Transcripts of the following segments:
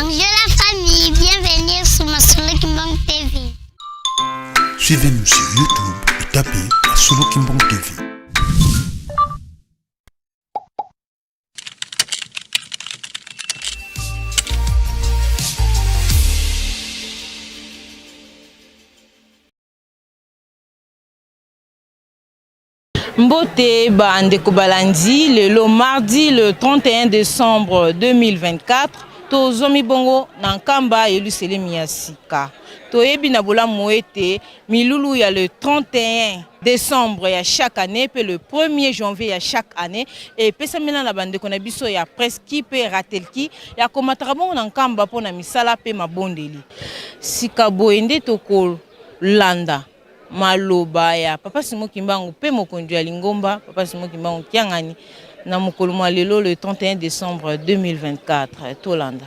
Bonjour la famille, bienvenue sur Masolo Kimbang TV. Suivez-nous sur YouTube et tapez Masolo Kimbang TV. Mbote ba ndeko balandi lelo mardi le 31 décembre 2024 tozomi bongo na nkamba Yelusalemi ya sika. Toyebi na bolamu ete milulu ya le 31 décembre ya chaque année pe le 1er janvier ya chaque année epesamela na bandeko na biso ya Preski pe Ratelki ya komataka bongo na nkamba mpo na misala pe mabondeli. Sika boye nde tokolanda Maloba ya Papa Simon Kimbangu mpe mokonzi ya lingomba Papa Simon Kimbangu Kiangani na mokolo mwa lelo le 31 decembre 2024. Tolanda.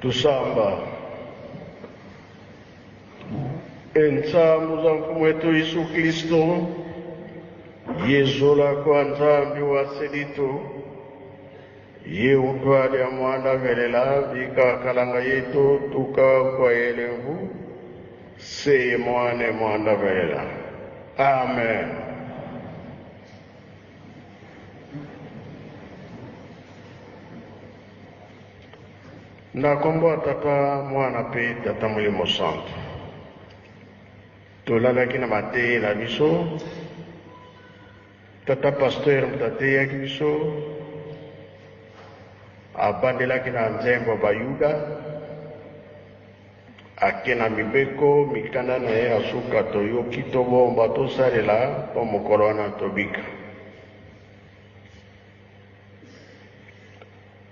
Tusamba entsambu za Mfumu wetu Yesu Kristo yezola kwa Nzambi wa selitu ye utwalya mwana velela bikakalanga yetu tuka kwa yelemvu seye mwane mwana velela. Amen. Na kombo ya Tata, Mwana mpe Tata Molimo Santu. Tolalaki na mateyi na biso. Tata pasteur moto ateyaki biso, abandelaki na nzembo ya Bayuda, ake na mibeko mikanda na ye ya suka toyoki tobomba tosalela mpo mokolo wana tobika.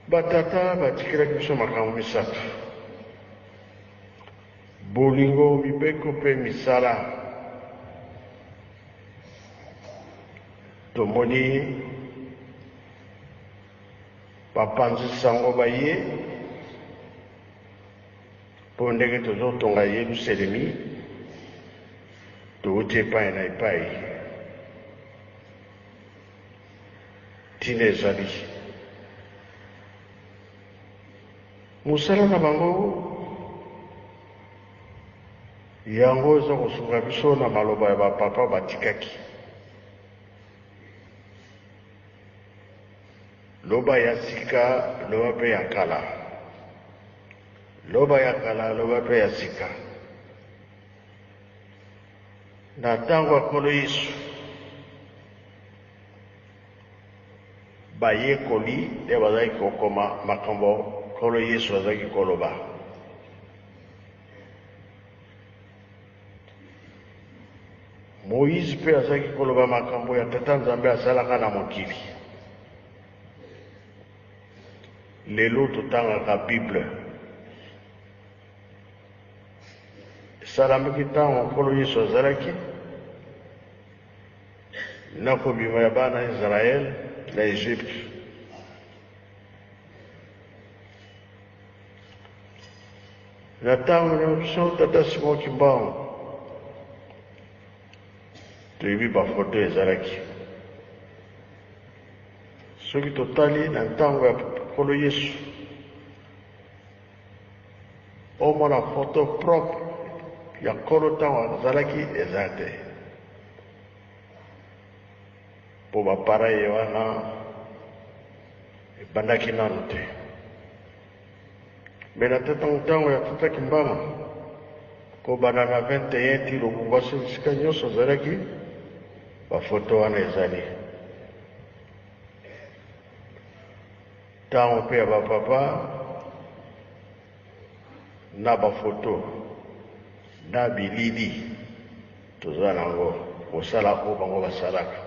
Batata batikelaki biso makambo misato, bolingo, mibeko mpe misala. Tomoni bapanzi sango baye mpo ndenge tozotonga Yelusalemi, touti epai na epai, ntina ezali mosala na bango. Yango eza kosunga biso na maloba ya bapapa batikaki. Loba ya sika, loba mpe ya kala. Loba ya kala, loba mpe ya sika. Na ntango ya Nkolo Yesu, bayekoli nde bazalaki kokoma makambo Nkolo Yesu azalaki koloba. Moïse mpe azalaki koloba makambo ya Tata Nzambe asalaka na mokili. Lelo totangaka Bible. Esalamaki ntango Nkolo Yesu azalaki na kobima ya bana Israël na Egypte. Na ntango na biso tata Simon Kimbangu, toyebi bafoto ezalaki. Soki totali na ntango ya Nkolo Yesu, omona foto propre ya Nkolo ntango azalaki eza te, mpo bapareil wana ebandaki nanu te. Me na ntango ya tata Kimbangu, kobanda na 21 ti Lubumbashi, esika nyonso azalaki, bafoto wana ezali. Ntango mpe ya bapapa na bafoto na bilili toza nango kosala oyo bango basalaka.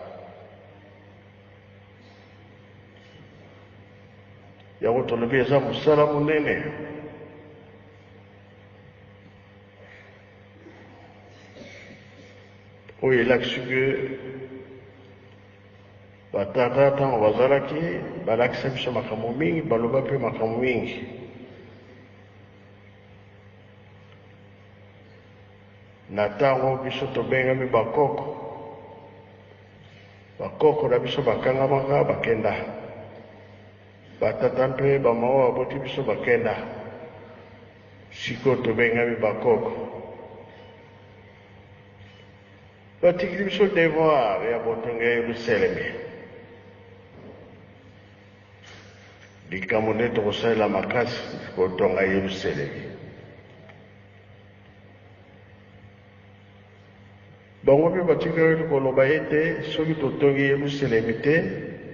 Yango tolobi eza mosala monene. Oyo elakisi ke batata ntango bazalaki balakisa biso makambo mingi, baloba mpe makambo mingi. Na ntango biso tobengami bakoko, bakoko na biso bakangamaka bakenda, batata mpe bamama baboti biso bakenda, sikoyo tobengami bakoko. Batikili biso devoir ya botongi ya Yelusalemi. Likambo nde tokosalela makasi kotonga Yelusalemi. Bango mpe batikali koloba ete soki totongi Yelusalemi te,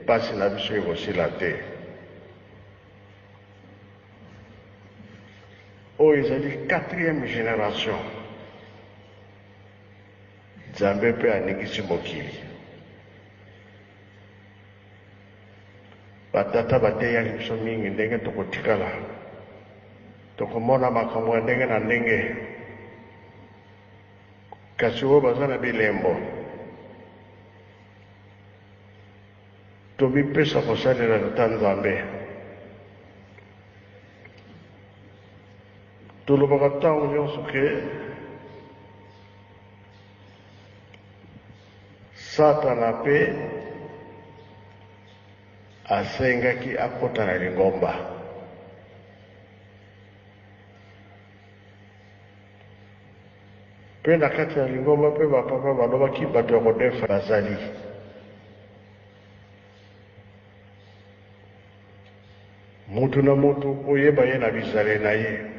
mpasi na biso ekosila te. Oyo ezali quatrième génération. Nzambe mpe aningisi mokili. Batata bateyaki biso mingi ndenge tokotikala, tokomona makambo ya ndenge na ndenge, kasi oyo baza na bilembo, tomipesa kosalela Tata Nzambe. Tolobaka ntango nyonso ke Satana mpe asengaki akota na lingomba. Mpe na kati ya lingomba mpe bapapa balobaki bato ya kodefa bazali. Mutu na mutu koyeba ye na bizaleli na ye.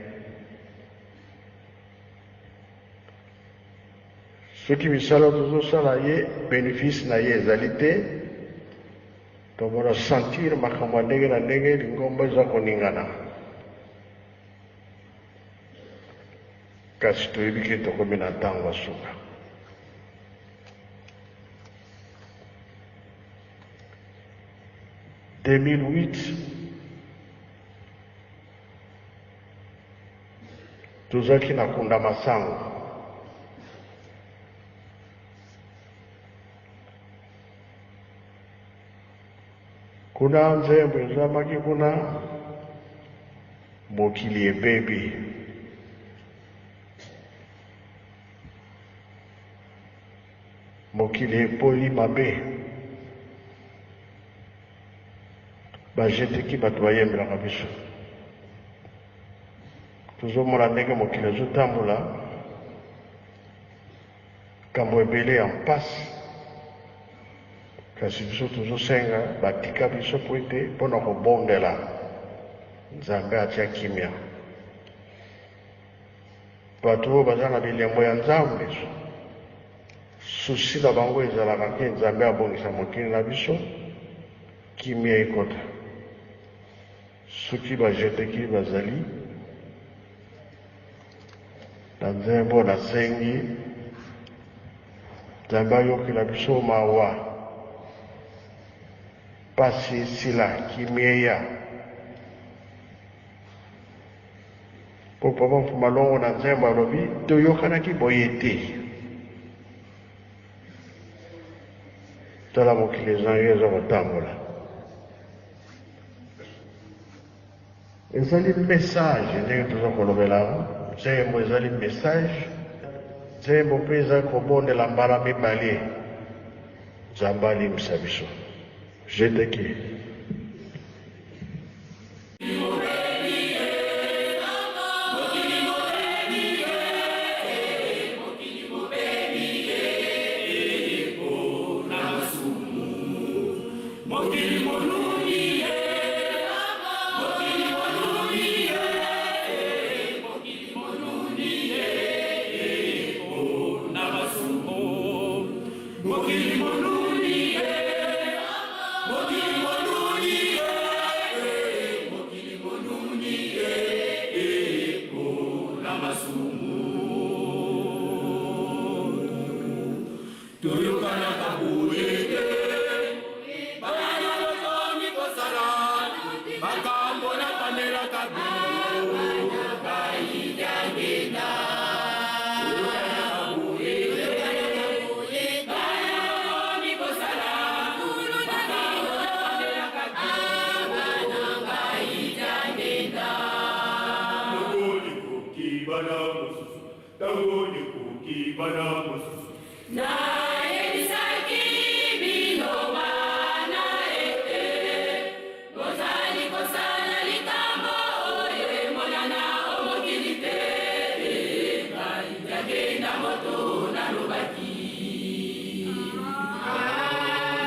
Soki misala tozosala ye benefice na ye ezali te, tomona sentir makambo ya ndenge na ndenge, lingomba eza koningana. Kasi toyebi ke tokomi na ntango ya suka. 2008 tozalaki na kunda masango. Kuna nzembo ezwamaki kuna, mokili ebebi. Mokili epoli mabe. Bajeteki bato bayembelaka biso. Tozomona ndenge mokili ezotambola, makambo ebele ya mpasi, kasi biso tozosenga batika biso mpo ete mpo na kobondela Nzambe atia kimia. Bato oyo baza na bilembo ya Nzambe, susi na bango ezalaka ke Nzambe abongisa mokili na biso, kimia ekota. Soki ba jeteki bazali na nzembo, nasengi Nzambe ayokela biso mawa, pasi esila, kimia eya. Po papa Mfuma Longo na nzembo alobi toyokanaki boye te. Tala mokili ezangi eza kotambola. Ezali message ndenge toza kolobela yango. Nzembo ezali message. Nzembo mpe ezali kobondela mbala mibale. Nzambe alimbisa biso. Jeteki. Toyokanaka boye te, bana bokomi kosala makambo napamelaka bino. Toyokanaka boye te, bana bokomi kosala makambo napamelaka bino. Tango ekoki bana mosusu, tango ekoki bana mosusu. Nayebisaki bino bana ete bozali kosala likambo oyo emonana o mokili te. Ngai Diangenda moto nalobaki.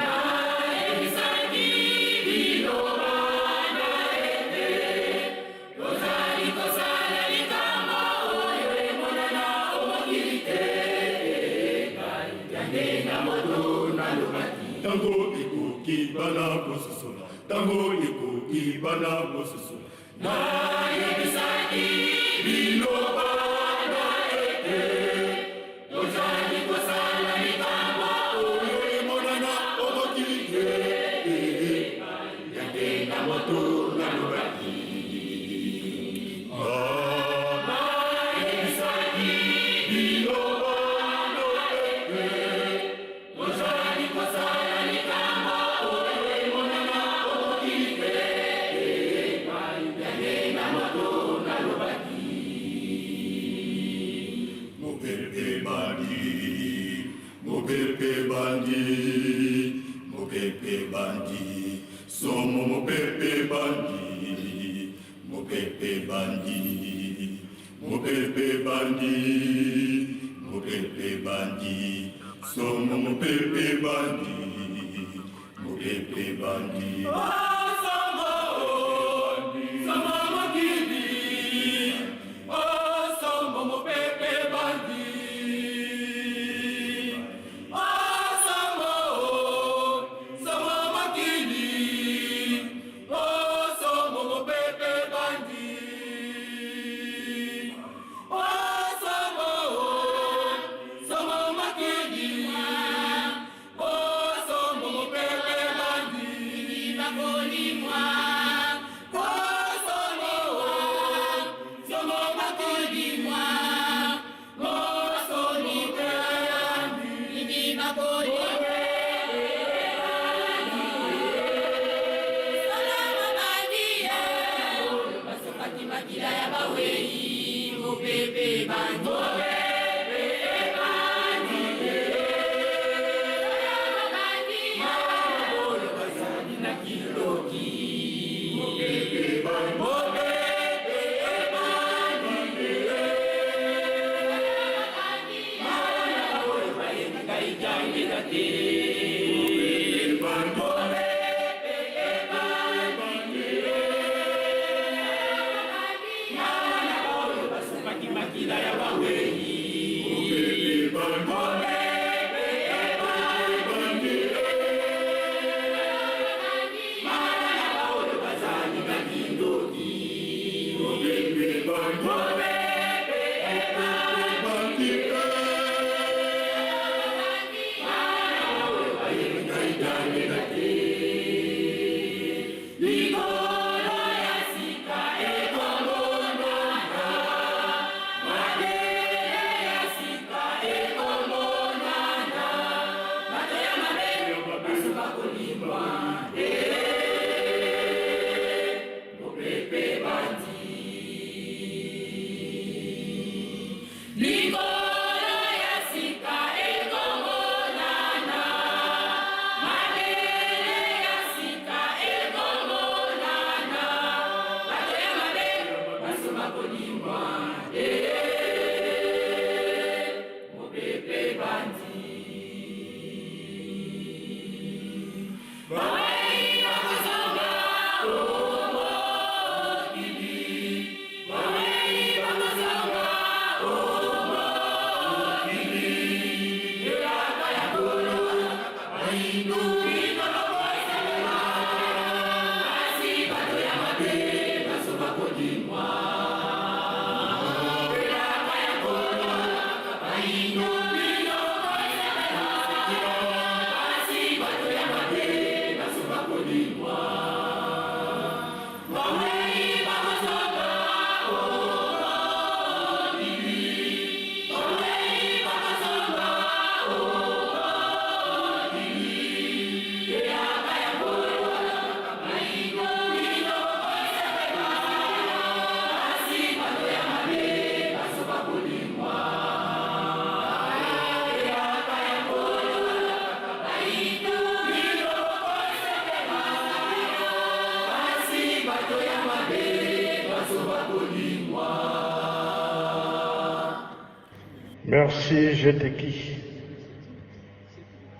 Nayebisaki bino bana ete bozali kosala likambo oyo emonana o mokili te. Ngai Diangenda moto nalobaki. Tango ekoki bana kososola, tango ekoki bana kososola. Nayebisaki bino bana ete tozali kosala likambo oyo emonana o mokili te. Diangenda moto nalobaki. Nayebisaki bino bana ete tozali kosala likambo oyo emonana o mokili te. Diangenda moto nalobaki. Mopepe bandi, mopepe bandi, mopepe bandi, somo mopepe bandi, mopepe bandi, mopepe bandi, mopepe bandi, somo mopepe bandi, mopepe bandi. Oh, somo, somo mokili, oh, somo mopepe bandi. Oh, somo, somo mokili, oh, somo mopepe bandi. Oh, somo, somo mokili, oh, somo mopepe bandi. Merci Jeteki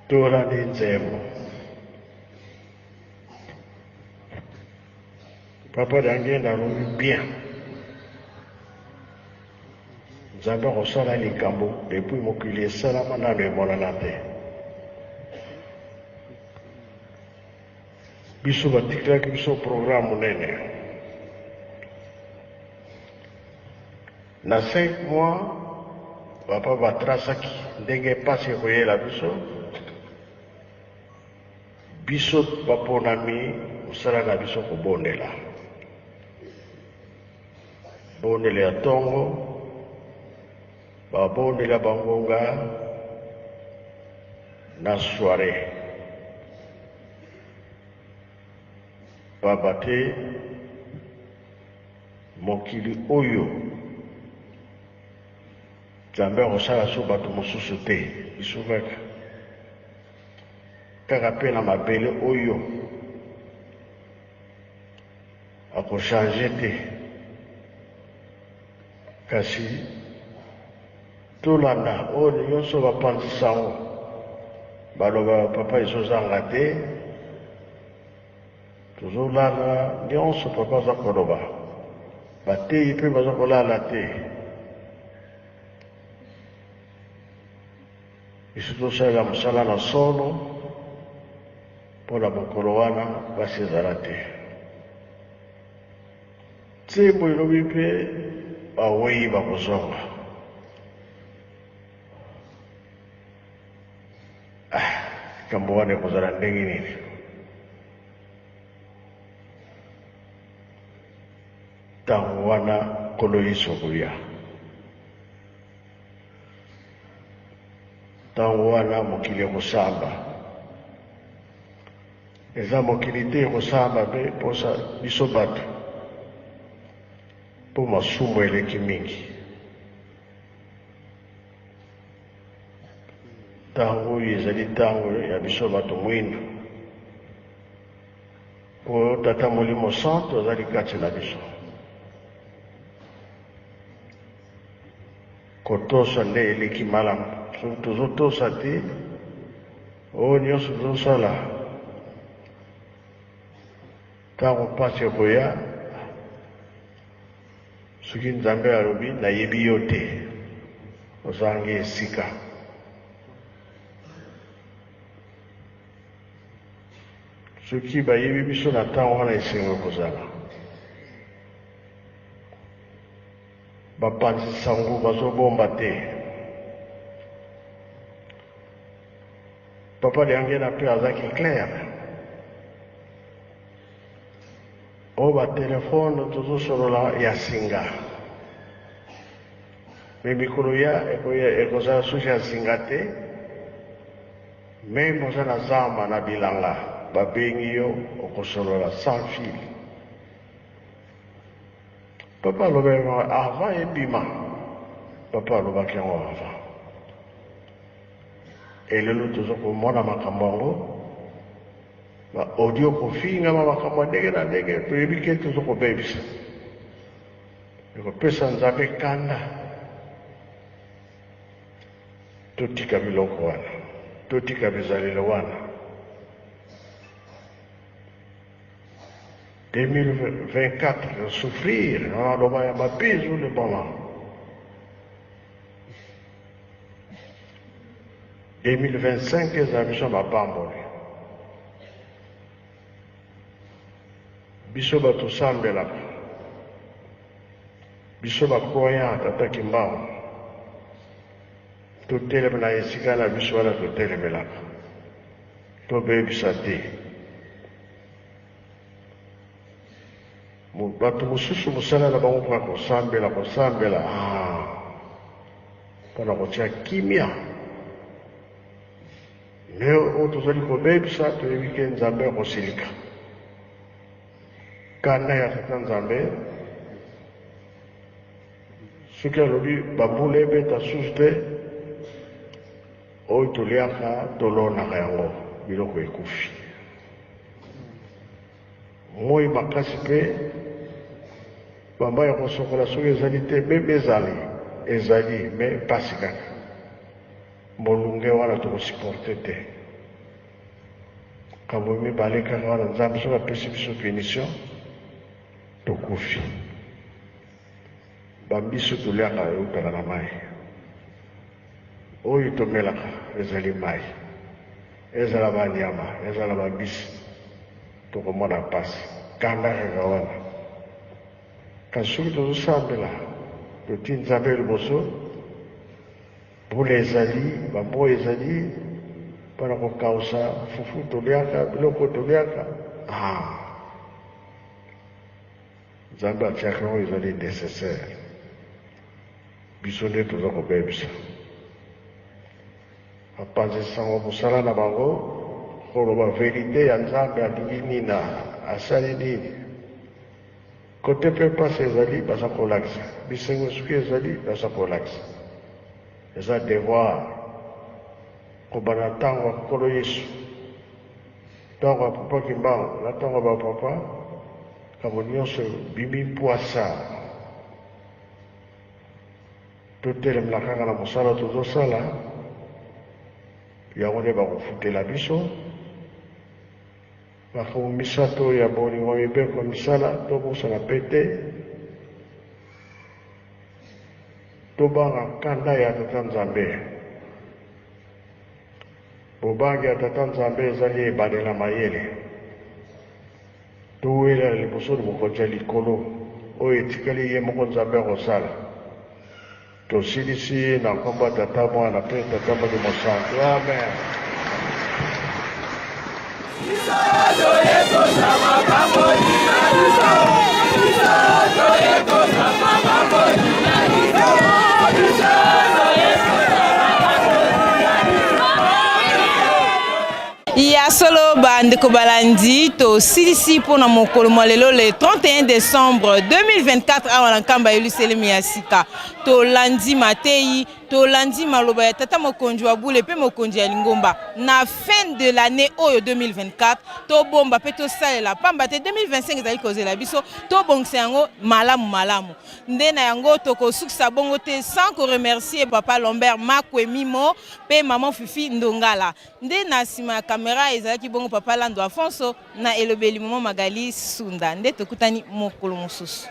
tolandi nzembo papa Dangenda alobi bien Nzambe akosala likambo depuis mokili esalama nano emonana te biso batikelaki biso programme monene Na 5 mois papa ba tracaki ndenge pasi ekoyela biso, biso baponami mosala na biso kobondela. Bondela ya tongo, babondela bangonga na soiree. Pamba te mokili oyo Nzambe akosala so bato mosusu te, biso kaka kaka mpe na mabele oyo akochange te, kasi tolanda oyo nyonso bapanzi sango baloba papa ezozanga te. Tozolala nionso papa aza koloba bateyi pe baza kolala te biso tosalela mosala na solo mpo na mokolo wana basi ezala te nsembo elobi mpe bawei bakozonga ah likambo wana ekozala ndenge nini Ntango wana Nkolo Yesu akoya. Ntango wana mokili ekosamba. Eza mokili te ekosamba mpe mposa biso bato, mpo masumu eleki mingi. Ntango oyo ezali ntango ya biso bato mwindu. Po Tata Molimo Santu azali kati na biso. Kotosa nde eleki malamu. Soki tozotosa te, Oyo nyonso tozosala ntango mpasi ekoya, soki Nzambe alobi nayebi yo te, ozangi esika. Soki bayebi biso na ntango wana, esengo ekozala. Bapanzi sango bazobomba te. Papa Diangienda mpe azaki clair. Oyo ba telefone tozosolola ya singa. Me mikolo ya ekozala susu ya singa te. Meme oza na zamba na bilanga babengi yo okosolola sans fil. Papa alobaki yango avant ebima. Papa alobaki yango avant. Elelo toza komona makambo yango ba audio kofingama makambo ya ndenge na ndenge, toyebi ke toza kobebisa, ekopesa Nzambe kanda. Totika biloko wana, totika bizaleli wana. 2024 souffrir na maloba ya mabizu liboma. 2025 ezala biso mapamboli. Biso bato sambelaka, biso ba croyant Tata Kimbangu, totelema na esika na biso wana totelemelaka, tobebisa te. Bato mosusu mosala na bango kaka kosambela, kosambela, ah, mpo na kotia kimia. Me oyo tozali kobebisa, toyebi ke Nzambe akosilika. Kanda ya Tata Nzambe, soki alobi bambula ebeta susu te, oyo toliaka tolonaka yango, biloko ekufi. Moi makasi mpe bamba ya kosokola soki ezali te, meme ezali ezali me mpasi kaka. Molunge wana tokosupporte te. Makambo mibale kaka wana, Nzambe soki apesi biso punition tokufi. Bambiso toliaka eutaka na mai, oyo tomelaka ezali mai. Ezala banyama, ezala bambisi, tokomona mpasi. Kanda kaka wana. Kasi soki tozosambela, totii Nzambe liboso, mbula ezali, bamoi ezali, mpona kokausa fufu toliaka, biloko toliaka. Ah, Nzambe atiaka yango ezali necessaire. Biso nde toza kobebisa. Bapanzi sango mosala na bango koloba verite ya Nzambe alingi nini, asali nini. Kote mpe mpasi ezali baza kolakisa, bisengo soki ezali baza kolakisa. Eza devoir kobanda ntango ya Nkolo Yesu, ntango ya Papa Kimbangu na ntango ya bapapa, makambo nyonso ebimi mpwasa. Totelemela kaka na mosala tozosala, yango nde bakofutela biso. Makambo misato ya bolingo, mibeko, misala, tobosana mpe te. Tobanga kanda ya Tata Nzambe. Bobangi ya Tata Nzambe ezali ebandela mayele. Towelela liboso na Mokonzi ya likolo, oyo etikali ye moko Nzambe akosala. Tosilisi na nkombo ya Tata, Mwana mpe Tata Molimo Santu. Amen. Ya solo bandeko balandi, tosilisi mpo na mokolo mwa lelo le 31 décembre 2024 awa na Nkamba Yelusalemi ya sika. Tolandi mateyi. Tolandi maloba ya tata mokonzi wa bule mpe mokonzi ya lingomba na fin de l'année oyo 2024, tobomba mpe tosalela, pamba te 2025 ezali kozela biso. Tobongisa yango malamu malamu. Nde na yango tokosukisa bongo te sans koremercier papa Lambert Makwemimo mpe mama Fifi Ndongala. Nde na nsima ya kamera ezalaki bongo papa Lando Afonso, na elobeli mama Magali Sunda. Nde tokutani mokolo mosusu.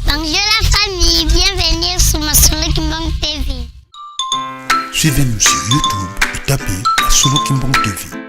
Bonjour la famille, bienvenue sur Masolo Kimbangu TV. Suivez-nous sur YouTube et tapez Masolo Kimbangu TV.